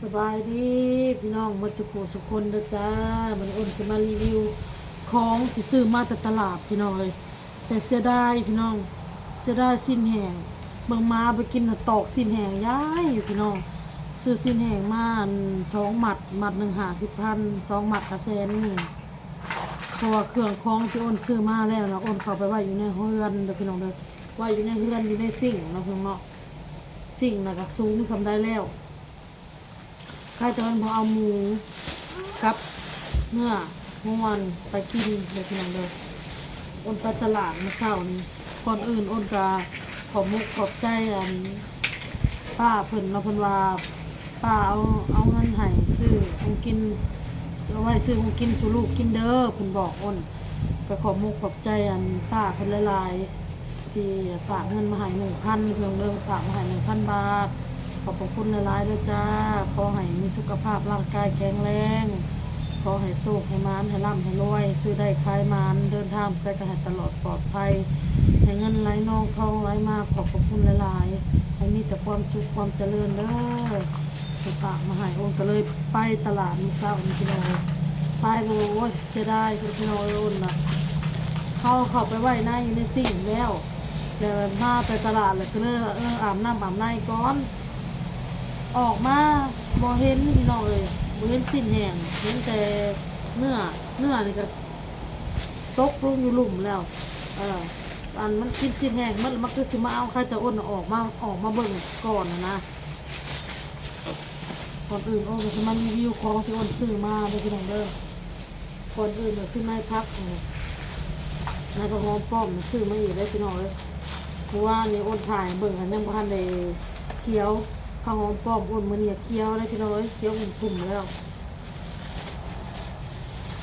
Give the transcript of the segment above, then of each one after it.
ສະບາຍດີພີ່ນ້ອງໝົດສຸຜູ້ສຸຄົນເດີຈ້າ. ມື້ນີ້ອ້ນຊິມາຣີວິວຂອງທີ່ຊື້ມາແຕ່ຕະຫຼາດພີ່ນ້ອງເອີຍ. ແຕ່ເສຍດາຍພີ່ນ້ອງ ເສຍດາຍຊີ້ນແຫ້ງ. ເບິ່ງໝາໄປກິນນະຕອກຊີ້ນແຫ້ງຢາຍຢູ່ພີ່ນ້ອງ. ຊື້ຊີ້ນແຫ້ງມາອັນສອງມັດ ມັດໜຶ່ງຫ້າສິບພັນ ສອງມັດກະແສນນີ້. ເພາະວ່າເຄື່ອງຂອງທີ່ອ້ນຊື້ມາແລ້ວນະ ອ້ນເຂົ້າໄປໄວ້ຢູ່ໃນເຮືອນເດີພີ່ນ້ອງເດີ. ໄວ້ຢູ່ໃນເຮືອນ ຢູ່ໃນຊິງເນາະພີ່ນ້ອງເນາະ. ຊິງນະກະສູງສ່ຳໃດແລ້ວ. ໃຜຈະແມ່ນບໍ່ເອົາໝູກັບເນື້ອງົວໄປກິນເດີພີ່ນ້ອງເດີ. ອ້ນໄປຕະຫຼາດມື້ເຊົ້ານີ້. ກ່ອນອື່ນອ້ນກະຂອບມຸກຂອບໃຈອັນປ້າເພິ່ນເນາະ. ເພິ່ນວ່າ ປ້າເອົາ ເອົາເງິນໃຫ້ຊື້ຂອງກິນ ເອົາໄວ້ຊື້ຂອງກິນສູ່ລູກກິນເດີ ເພິ່ນບອກອ້ນ. ກະຂອບມຸກຂອບໃຈອັນປ້າເພິ່ນຫຼາຍໆ ທີ່ຝາກເງິນມາໃຫ້ໜຶ່ງພັນ ເພິ່ນເດີ ຝາກມາໃຫ້ໜຶ່ງພັນບາດ. ຂອບພະຄຸນຫຼາຍໆເດີຈ້າ. ຂໍໃຫ້ມີສຸຂະພາບຮ່າງກາຍແຂງແຮງ ຂໍໃຫ້ໂຊກໃຫ້ໝານ ໃຫ້ລ່ຳໃຫ້ລວຍ ຊື້ໄດ້ຂາຍໝານ ເດີນທາງໄປກະໃຫ້ຕະຫຼອດປອດໄພ ໃຫ້ເງິນໄຫຼນອງທອງໄຫຼມາ. ຂອບພະຄຸນຫຼາຍໆ ໃຫ້ມີແຕ່ຄວາມສຸກຄວາມຈະເລີນເດີ. ເພິ່ນຝາກມາໃຫ້ ອ້ນກະເລີຍໄປຕະຫຼາດມື້ເຊົ້ານີ້ພີ່ນ້ອງເອີຍ. ໄປ ໂອ້ຍ ເສຍດາຍພີ່ນ້ອງເອີຍ. ອ້ນນະ ເຮົາເຂົ້າໄປໄວ້ໃນ ຢູ່ໃນຊິງແລ້ວ ແລ້ວມາແຕ່ຕະຫຼາດ ແລ້ວກະເລີຍວ່າ ເອີ ອາບນ້ຳອາບໃນກ່ອນ. ອອກມາບໍ່ເຫັນພີ່ນ້ອງເອີຍ ບໍ່ເຫັນຊີ້ນແຫ້ງ ເຫັນແຕ່ເນື້ອ. ເນື້ອນີ້ກະຕົກລົງຢູ່ລຸ່ມແລ້ວ. ເອີ ອັນມັນກິນຊີ້ນແຫ້ງໝົດ ມັນຄືຊິມາເອົາ. ໃຄແຕ່ອ້ນອອກມາ ອອກມາເບິ່ງກ່ອນຫັ້ນນະ. ກ່ອນອື່ນອ້ນກະຊິມາຣີວິວຂອງທີ່ອ້ນຊື້ມາເດີພີ່ນ້ອງເດີ. ກ່ອນອື່ນກະຄືໃນຜັກ ໃນຜັກຫອມປ້ອມຊື້ມາອີກເດີພີ່ນ້ອງເອີຍ. ເມື່ອວານນີ້ອ້ນຖ່າຍໃຫ້ເບິ່ງ ກະຍັງບໍ່ທັນໄດ້ຂຽວ. ຜັກຫອມປ້ອມອ້ນມື້ນີ້ຂຽວເດີພີ່ນ້ອງເອີຍ ຂຽວອຸ່ມທຸ່ມແລ້ວ.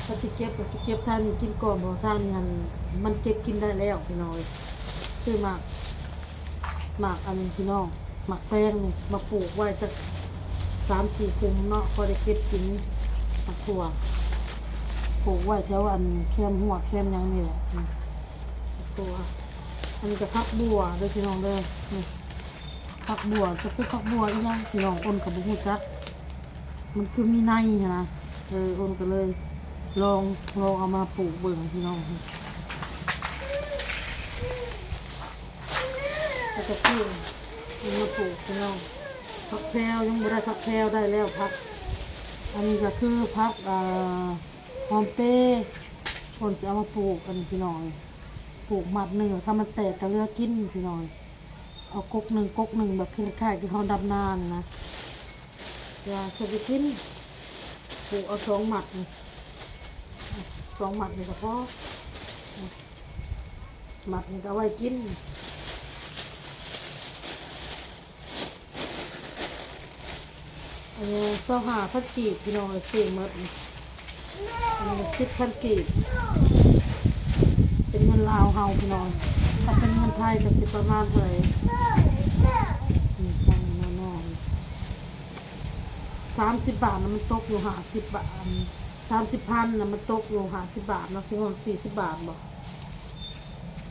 ຖ້າຊິເກັບກະຊິເກັບທາງນີ້ກິນກ່ອນ ເພາະທາງນີ້ຫັ້ນມັນເກັບກິນໄດ້ແລ້ວພີ່ນ້ອງເອີຍ. ຊື້ໝາກ ໝາກອັນນີ້ພີ່ນ້ອງ ໝາກແຕງນີ້ມາປູກໄວ້ຈັກສາມສີ່ຂຸມເນາະ ພໍໄດ້ເກັບກິນ. ໝາກຖົ່ວ ປູກໄວ້ແຖວອັນແຄມຮົ້ວແຄມຫຍັງນີ້ແຫຼະ. ໝາກຖົ່ວ ອັນນີ້ກະຜັກບົ່ວເດີພີ່ນ້ອງເດີ. ນີ້ຜັກບົ່ວ ຈະເປັນຜັກບົ່ວອີ່ຫຍັງພີ່ນ້ອງ ອ້ນກະບໍ່ຮູ້ຈັກ. ມັນຄືມີໃນຫັ້ນນະ. ເອີ ອ້ນກະເລີຍລອງ ລອງເອົາມາປູກເບິ່ງພີ່ນ້ອງ. ແລ້ວກະປູກ ເອົາມາປູກພີ່ນ້ອງ. ຜັກແພວ ຍັງບໍ່ໄດ້ຜັກແພວ ໄດ້ແລ້ວຜັກ. ອັນນີ້ກະຄືຜັກ ອ່າ ຫອມເປ ອ້ນຊິເອົາມາປູກ ອັນນີ້ພີ່ນ້ອງ ປູກມັດໜຶ່ງ ຖ້າມັນແຕກກະເຫຼືອກິນພີ່ນ້ອງ. ເອົາກົກໜຶ່ງ ກົກໜຶ່ງ ແບບຄ້າຍໆຄືເຮົາດຳນາຫັ້ນນະ. ຢ່າ ຊິໄປກິນ ປູກເອົາສອງມັດນີ້ ສອງມັດນີ້ກະພໍ. ມັດນີ້ກະເອົາໄວ້ກິນ. ອັນນີ້ຊາວຫ້າພັນກີບພີ່ນ້ອງເອີຍ ຊື້ໝົດນີ້. ອັນນີ້ສິບພັນກີບ ເປັນເງິນລາວເຮົາພີ່ນ້ອງ. ຖ້າເປັນເງິນໄທກະຊິປະມານເທົ່າໃດ? ນີ້ ຕັ້ງນ້ອຍໆ ສາມສິບບາດນະ ມັນຕົກຢູ່ຫ້າສິບບາດ. ສາມສິບພັນນະ ມັນຕົກຢູ່ຫ້າສິບບາດເນາະ ຊິຮອດສີ່ສິບບາດບໍ່?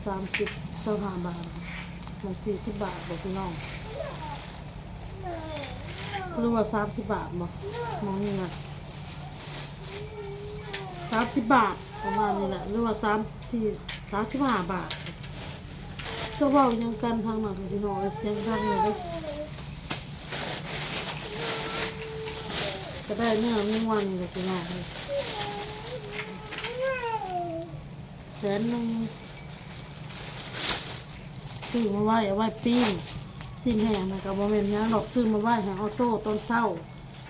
ສາມສິບ ຊາວຫ້າບາດ ມັນສີ່ສິບບາດບໍ່ພີ່ນ້ອງ? ຫຼືວ່າສາມສິບບາດບໍ່? ໝ່ອງນີ້ນະ ສາມສິບບາດ ປະມານນີ້ແຫຼະ ຫຼືວ່າສາມ ສີ່ ສາມສິບຫ້າບາດ. ຈະເວົ້າຫຍັງກັນທາງນັ້ນພີ່ນ້ອງເອີຍ ສຽງດັງເລີຍເດີ. ກະໄດ້ເນື້ອງົວນີ້ແຫຼະພີ່ນ້ອງເອີຍ ແສນໜຶ່ງ. ຊື້ມາໄວ້ເອົາໄວ້ປີ້ງ ຊີ້ນແຫ້ງນະ ກະບໍ່ແມ່ນຫຍັງດອກ ຊື້ມາໄວ້ໃຫ້ອໍໂຕ້ຕອນເຊົ້າ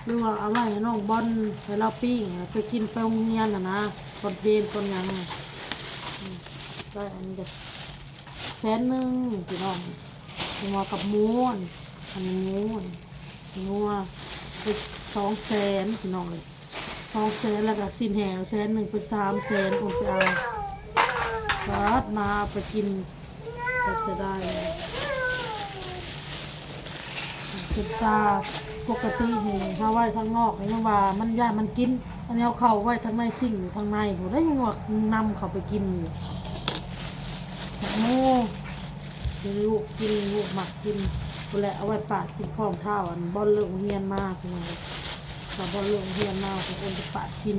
ຫຼືວ່າເອົາໄວ້ໃຫ້ນ້ອງບອນ ໃຫ້ລາວປີ້ງ ໄປກິນໄປໂຮງຮຽນຫັ້ນນະ ຕອນເພນຕອນຫຍັງ. ອືມ ໄດ້ອັນນີ້ກະແສນໜຶ່ງພີ່ນ້ອງ. ງົວກັບໝູ ອັນນີ້ໝູ ງົວ ສອງແສນພີ່ນ້ອງເອີຍ. ສອງແສນ ແລ້ວກະຊີ້ນແຫ້ງແສນໜຶ່ງ ເປັນສາມແສນ ໂອນໄປເອົາ ບາດມາເອົາໄປກິນ ເສຍດາຍ ເປັນຕາ. ປົກກະຕິນີ້ເຮົາໄວ້ທາງນອກ ຍັງວ່າມັນ ຢ້ານມັນກິນ. ອັນນີ້ເຮົາເຂົ້າໄວ້ທາງໃນ ຊິງຢູ່ທາງໃນພຸ້ນ ໄດ້ຍັງວ່ານຳເຂົ້າໄປກິນຢູ່. ໝູ ລູກກິນ ລູກມັກກິນພຸ້ນແຫຼະ ເອົາໄວ້ປາດກິນພ້ອມທ້າວ ອັນ ບອນເລີກໂຮງຮຽນມາ ພີ່ນ້ອງ. ພໍເລີກໂຮງຮຽນມາ ເພິ່ນກໍປາດກິນ.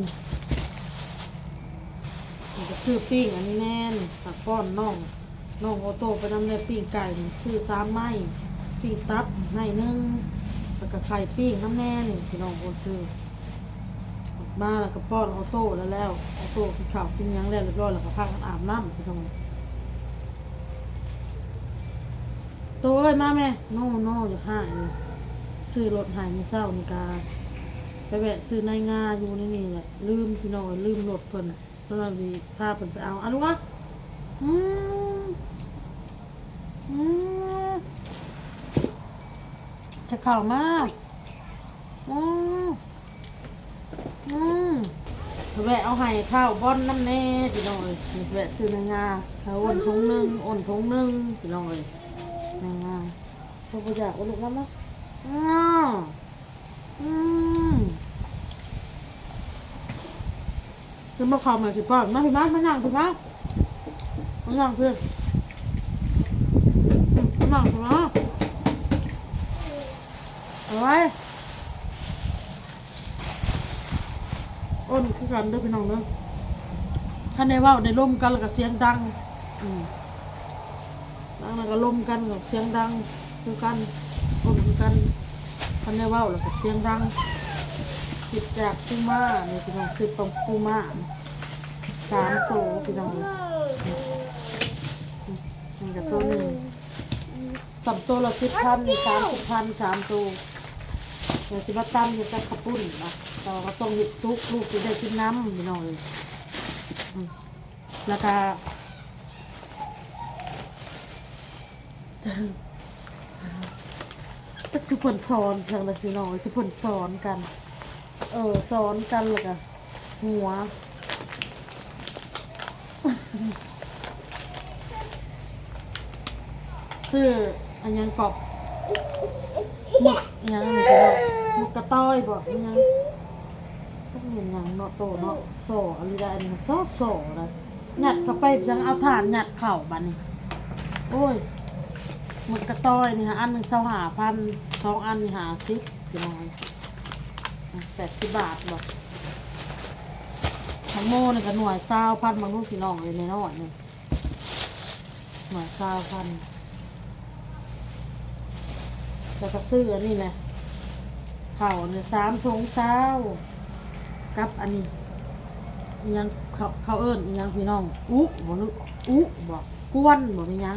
ມັນກໍຊື້ປີ້ງອັນນີ້ແນ່ ຝາກປ້ອນນ້ອງ ນ້ອງໂອໂຕ້ໄປນຳແດ່. ປີ້ງໄກ່ນີ້ຊື້ສາມໄມ້ ປີ້ງຕັບໄມ້ໜຶ່ງ ແລ້ວກໍໄຂ່ປີ້ງນຳແນ່ນີ້ ພີ່ນ້ອງໂອນຊື້. ມາແລ້ວກໍປ້ອນໂອໂຕ້ແລ້ວ ໂອໂຕ້ກິນເຂົ້າກິນຫຍັງແລ້ວຮຽບຮ້ອຍ ແລ້ວກໍພາກັນອາບນ້ຳ ພີ່ນ້ອງ. ໂຕເອີຍ ມາແມ່. ໂນ ໂນ ຢາກຮ້າຍຢູ່. ຊື້ລົດໃຫ້ມື້ເຊົ້ານີ້ກະ ໄປແວະຊື້ໃນງາຢູ່ໃນນີ້ແຫຼະ. ລືມ ພີ່ນ້ອງເອີຍ ລືມລົດເພິ່ນ. ເພິ່ນວ່າຊິພາເພິ່ນໄປເອົາ. ອາ ລູກອະ. ອືມ ອືມ ຈະເຂົ້າມາ. ອືມ ອືມ ແວະເອົາໄຫ້ເຂົ້າບ່ອນນຳແນ່ ພີ່ນ້ອງເອີຍ. ແວະຊື້ໃນງາ ເອົາໂອນຖົງໜຶ່ງ ໂອນຖົງໜຶ່ງ ພີ່ນ້ອງເອີຍ. ໃນງາ ເພິ່ນບໍ່ຢາກວ່າລູກນຳນະ. ອືມ ອືມ ກິນບໍ່ເຂົ້າ ແມ່ຊິປ້ອນ. ມາ ພີ່ ມາ ມານັ່ງ ພີ່ ມາ ມານັ່ງ ພີ່ ມານັ່ງ ພີ່ ມາ. ເອົາໄວ້ ໂອນຄືກັນເດີ ພີ່ນ້ອງເດີ. ຄັນໄດ້ເວົ້າໄດ້ລົມກັນ ແລ້ວກໍສຽງດັງ. ອືມ ນາງນັ້ນກໍລົມກັນ ສຽງດັງຄືກັນ ຄົນຄືກັນ. ຄັນໄດ້ເວົ້າແລ້ວກໍສຽງດັງ. ຄິດຢາກປູມ້ານີ້ ພີ່ນ້ອງ ຄິດຕ້ອງປູມ້າ ສາມໂຕ ພີ່ນ້ອງ. ນີ້ກໍໂຕໜຶ່ງ ສາມໂຕລະສິບພັນ ນີ້ສາມສິບພັນ ສາມໂຕ. ແລ້ວຊິມາຕຳເຮັດກັບເຂົ້າປຸ້ນນະ ແຕ່ວ່າກໍຕ້ອງເຮັດສຸກ ລູກຊິໄດ້ກິນນຳ ພີ່ນ້ອງເອີຍ. ອືມ ແລ້ວກະ ຈັກຄືເພິ່ນສອນຫຍັງລະ ພີ່ນ້ອງເອີຍ ຄືເພິ່ນສອນກັນ ເອີ ສອນກັນ ແລ້ວກະຫົວ ຊື້ອັນຫຍັງເກາະ ໝຶກຫຍັງນີ້ ໝຶກກະຕ້ອຍບໍ ອີຫຍັງ ຈັກແມ່ນຫຍັງເນາະ ໂຕເນາະ. ສໍ່ອີ່ຫຼີໄດ໋ ອັນນີ້ ສໍ່ ສໍ່ໄດ໋. ຍັດເຂົ້າໄປ ຈັ່ງເອົາຖ່ານຍັດເຂົ້າບາດນີ້. ໂອ້ຍ ໝຶກກະຕ້ອຍນີ້ ອັນໜຶ່ງຊາວຫ້າພັນ ສອງອັນນີ້ຫ້າສິບ ພີ່ນ້ອງເອີຍ ແປດສິບບາດບໍ. ໝາກໂມນີ້ກໍໜ່ວຍຊາວພັນ ໝາກໂມ ພີ່ນ້ອງເອີຍ ນ້ອຍໆ ນີ້ ໜ່ວຍຊາວພັນ. ແລ້ວກໍຊື້ອັນນີ້ແຫຼະ ເຂົ້າອັນນີ້ສາມຖົງຊາວ ກັບອັນນີ້ ອີຫຍັງ ເຂົາ ເຂົາເອີ້ນອີຫຍັງ ພີ່ນ້ອງ ອຸບໍ ຫຼື ອຸບໍ ກວນບໍ ມີຫຍັງ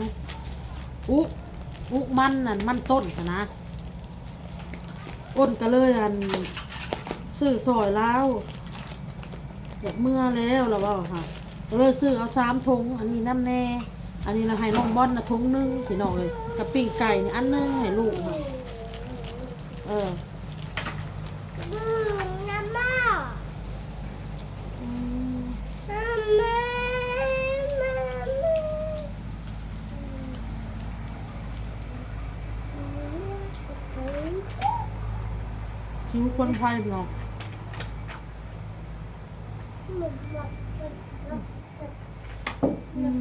ອຸ ອຸມັນນັ້ນ ມັນຕົ້ນຫັ້ນນະ. ອ້ນກໍເລີຍ ອັນ ຊື້ຊ່ອຍລາວ ຢາກເມືອແລ້ວລາວເວົ້າຫາ ກໍເລີຍຊື້ເອົາສາມຖົງ ອັນນີ້ນຳແດ່ ອັນນີ້ລະໃຫ້ນ້ອງບອນນະຖົງໜຶ່ງ ພີ່ນ້ອງເອີຍ ກັບປີ້ງໄກ່ນີ້ອັນໜຶ່ງໃຫ້ລູກ ເອີ. ອືມ ຫິວຄວັນໄຟເນາະ. ອືມ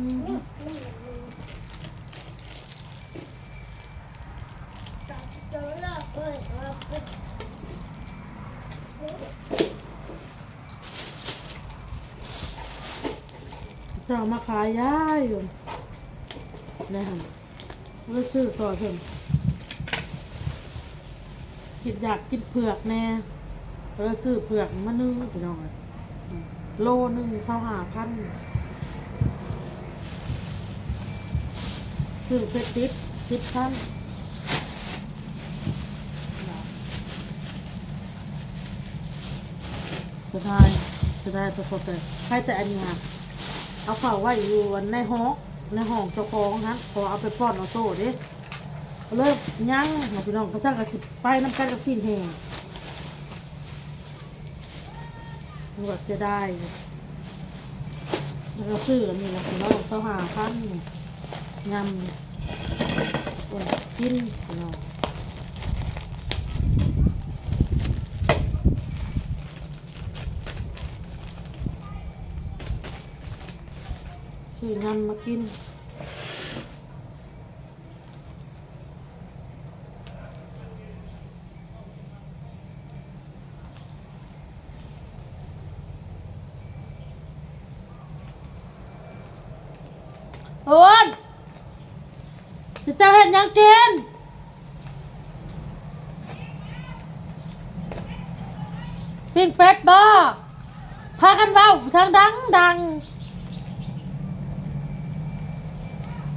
ເຈົ້າມາຂາຍຢາຢູ່ ແນ່ຫັ້ນ ບໍ່ໄດ້ຊື້ຊ່ອຍເພິ່ນ ຄິດຢາກກິນເຜືອກແນ່ ກໍເລີຍຊື້ເຜືອກມາໜຶ່ງ ພີ່ນ້ອງເອີຍ. ໂລໜຶ່ງຊາວຫ້າພັນ ຊື້ເປັດຕິບສິບພັນ. ເສຍດາຍ ເສຍດາຍແຕ່ພໍແຕ່ ໃຜແຕ່ອັນນີ້ຫາ ເອົາເຂົ້າໄວ້ຢູ່ອັນໃນຫ້ອງ ໃນຫ້ອງເຈົ້າຂອງຫັ້ນ ເພາະວ່າເອົາໄປປ້ອນອອໂຕ້ເດ້ ກໍເລີຍຍັງ ພີ່ນ້ອງ ກະຊັ້ນກະຊິໄປນຳກັນກັບຊີ້ນແຫ້ງ. ຄືວ່າເສຍດາຍ ແລ້ວກໍຊື້ອັນນີ້ລະພີ່ນ້ອງ ຊາວຫ້າພັນ ຍຳ ໂອ້ຍ ກິນພີ່ນ້ອງ ຊື້ຍຳມາກິນ. ໂອ້ຍ ຊິເຈົ້າເຮັດຫຍັງກິນ? ປີ້ງເປັດບໍ? ພາກັນເວົ້າທາງດັງ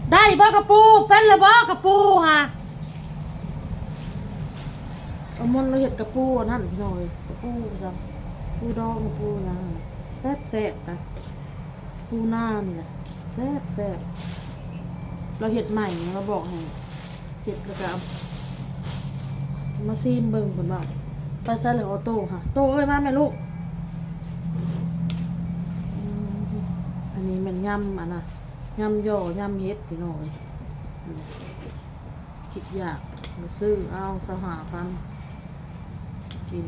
ໆ ໄດ້ບໍ່ກະປູ? ເປັນແລ້ວບໍ່ກະປູຫາ? ເອົາມັນລະເຮັດກະປູອັນນັ້ນພີ່ນ້ອງເອີຍ ກະປູຈັ່ງ ປູດອງ ກະປູຫຍັງ ແຊບໆນະ. ປູນານີ້ນະແຊບໆ ລາວເຮັດໃໝ່ ລາວບອກໃຫ້ເຮັດ ແລ້ວກະເອົາມາຊີມເບິ່ງ ເພິ່ນວ່າ. ໄປໃສລະອໍໂຕ້ຫະ? ໂຕ້ເອີຍ ມາແມ່ລູກ. ອືມ ອັນນີ້ແມ່ນຍຳ ອັນນະ ຍຳຍໍ່ ຍຳເຫັດ ພີ່ນ້ອງເອີຍ. ຄິດຢາກ ໄປຊື້ເອົາຊາວຫ້າພັນ ກິນ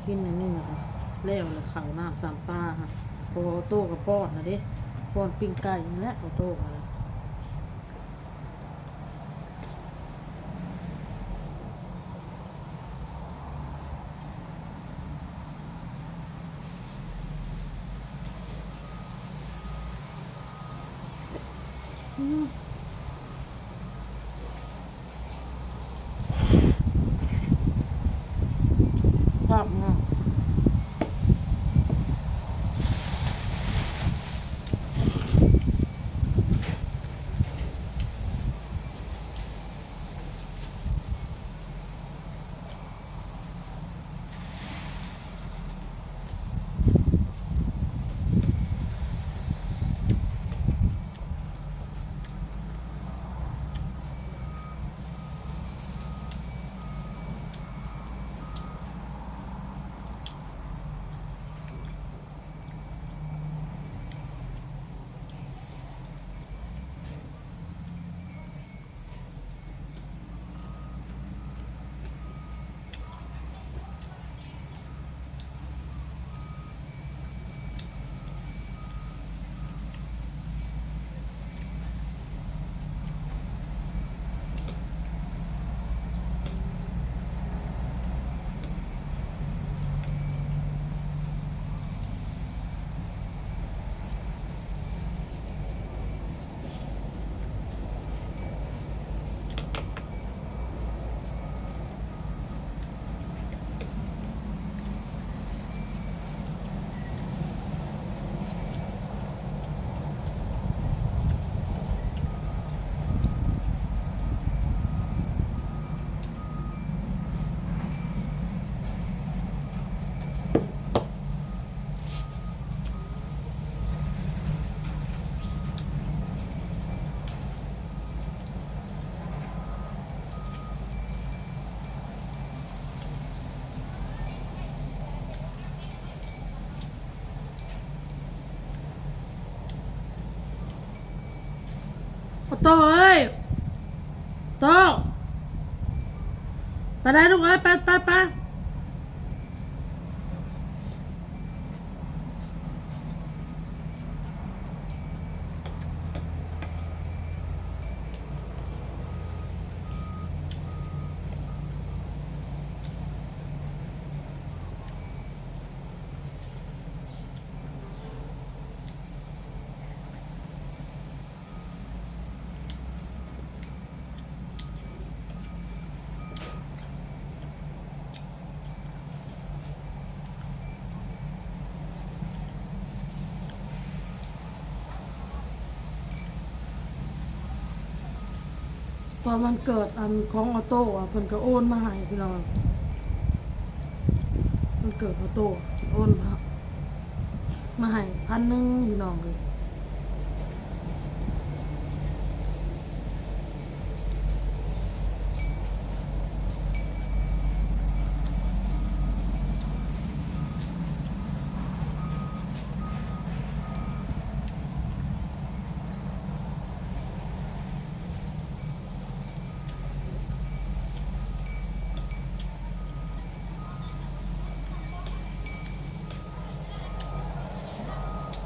ກິນອັນນີ້ນະ ແລ້ວລະເຂົ້ານ້ຳສາມປາຫະ. ເພາະວ່າອໍໂຕ້ກະປ້ອນນະເດ້ ປ້ອນປີ້ງໄກ່ນີ້ແຫຼະ ອໍໂຕ້ກະ. ອືມ ແຊບເນາະ. ໂອໂຕ້ເອີຍ ໂຕ້ ໄປໄດ້ລູກເອີຍ ໄປ ໄປ ໄປ. ຕອນວັນເກີດອັນຂອງອໍໂຕ້ອະ ເພິ່ນກະໂອນມາໃຫ້ພີ່ນ້ອງ ວັນເກີດອໍໂຕ້ໂອນມາ ມາໃຫ້ພັນໜຶ່ງພີ່ນ້ອງເອີຍ.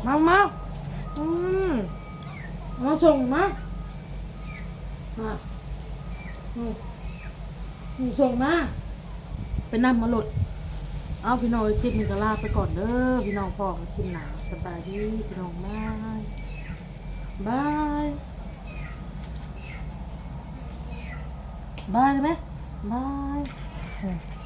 ມາ ມາ ອືມ ມາສົ່ງມາ ມາ ອືມ ສົ່ງມາ ໄປນຳມາໂລດ. ເອົາ ພີ່ນ້ອງເອີຍ ຄລິບນີ້ກະລາໄປກ່ອນເດີພີ່ນ້ອງ ພໍ້ກັນຄລິບໜ້າ ສະບາຍດີພີ່ນ້ອງ ບາຍ. ບາຍ ບາຍໄດ້ໄໝ? ບາຍ.